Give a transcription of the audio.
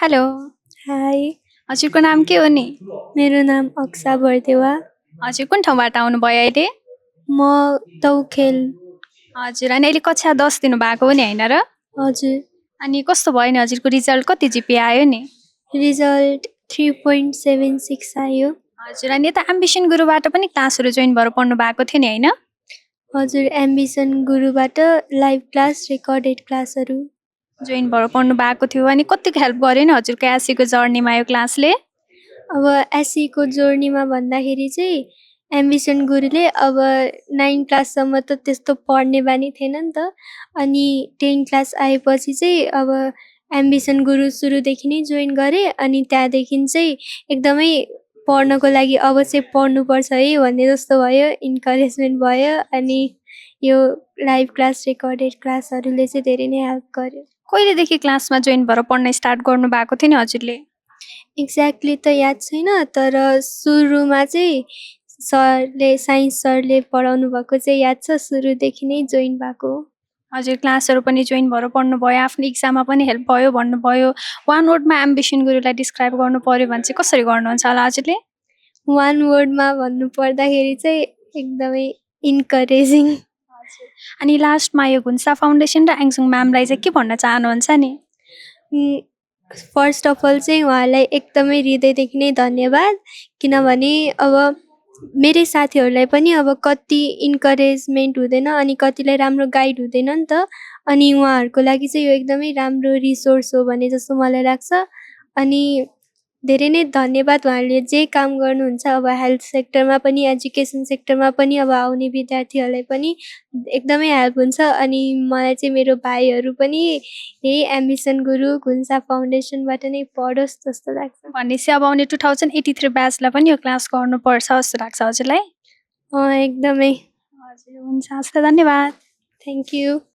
Hello, high, हजुरको नाम के हो नि? मेरो नाम अक्सा बर्देवा। हजुर कुन ठाउँबाट आउनुभयो अहिले? म तौखेल। हजुर अनि अहिले कक्षा 10 दिनुभएको हो नि होइन र? हजुर, अनि कस्तो भयो नि हजुरको रिजल्ट कति जिपिए आयो नि? रिजल्ट 3.76 आयो। हजुर अनि यता एम्बिसन गुरुबाट पनि क्लासहरू जोइन भएर पढ्नु भएको थियो नि होइन? हजुर, एम्बिसन गुरुबाट लाइभ क्लास, रेकर्डेड क्लासहरू। जोइन भएर पढ्नु भएको थियो अनि कतिको हेल्प गर्यो नि हजुरको एससीको जर्नीमा यो क्लासले? अब एससीको जोर्नीमा भन्दाखेरि चाहिँ एम्बिसन गुरुले अब 9 क्लाससम्म त त्यस्तो पढ्ने बानी थिएन नि त। अनि 10 क्लास आएपछि चाहिँ अब एम्बिसन गुरु सुरुदेखि नै जोइन गरेँ। अनि त्यहाँदेखि चाहिँ एकदमै पढ्नको लागि अब चाहिँ पढ्नुपर्छ है भन्ने जस्तो भयो, इन्करेजमेन्ट भयो। अनि यो लाइभ क्लास, रेकर्डेड क्लासहरूले चाहिँ धेरै नै हेल्प गर्यो। कहिलेदेखि क्लासमा जोइन भएर पढ्न स्टार्ट गर्नु भएको थियो नि हजुरले? एक्ज्याक्टली त याद छैन, तर सुरुमा चाहिँ साइन्स सरले पढाउनु भएको चाहिँ याद छ, सुरुदेखि नै जोइन भएको हो। हजुर क्लासहरू पनि जोइन भएर पढ्नुभयो, आफ्नो इक्जाममा पनि हेल्प भयो भन्नुभयो। वान वर्डमा एम्बिसन गुरुलाई डिस्क्राइब गर्नु पर्यो भने चाहिँ कसरी गर्नुहुन्छ होला हजुरले? वान वर्डमा भन्नुपर्दाखेरि चाहिँ एकदमै इन्करेजिङ। अनि लास्टमा यो घुन्सा फाउन्डेसन र एङसुङ म्यामलाई चाहिँ के भन्न चाहनुहुन्छ नि? फर्स्ट अफ अल चाहिँ उहाँलाई एकदमै हृदयदेखि नै धन्यवाद, किनभने अब मेरै साथीहरूलाई पनि अब कति इन्करेजमेन्ट हुँदैन अनि कतिलाई राम्रो गाइड हुँदैन नि त। अनि उहाँहरूको लागि चाहिँ यो एकदमै राम्रो रिसोर्स हो भने जस्तो मलाई लाग्छ। अनि धेरै नै धन्यवाद, उहाँहरूले जे काम गर्नुहुन्छ अब हेल्थ सेक्टरमा पनि, एजुकेसन सेक्टरमा पनि अब आउने विद्यार्थीहरूलाई पनि एकदमै हेल्प हुन्छ। अनि मलाई चाहिँ मेरो भाइहरू पनि यही एम्बिसन गुरु घुन्सा फाउन्डेसनबाट नै पढोस् जस्तो लाग्छ। भनेपछि अब आउने 2083 ब्याचलाई पनि यो क्लास गर्नुपर्छ जस्तो लाग्छ हजुरलाई? एकदमै। हजुर हुन्छ, हस् त धन्यवाद। Thank you.